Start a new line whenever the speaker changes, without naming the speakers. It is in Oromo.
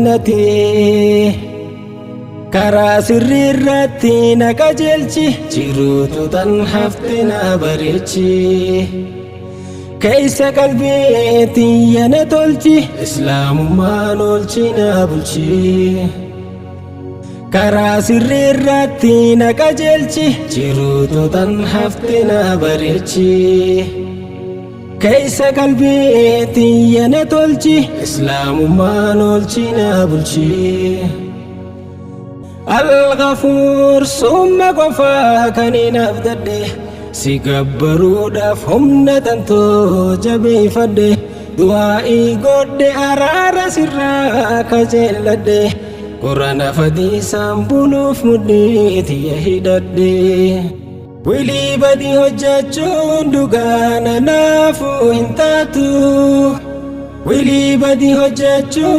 Didinnate karaa sirrii irratti na qajeelchi, jiruutu tan hafte na bareechi. Keessa qalbii tiyya na tolchi, islaamummaan oolchi na bulchi. Karaa sirrii irratti na qajeelchi, jiruutu tan hafte na bareechi. Keessa qalbii tiyya na tolchi, islaamummaan oolchi na bulchi. Al-Ghafuur summa qofaa kan hin abdadhe, si gabbaruudhaaf humna tantoo jabeeffadhe, du'aa'ii godhe araara sirraa kajeelladhe, Qur'aana fadiisaan buluuf mudhii tiyya hidhadhe. Wilii badii hojjechuun dhugaa nanaafuu hin taatu. Wilii badii hojjechuun.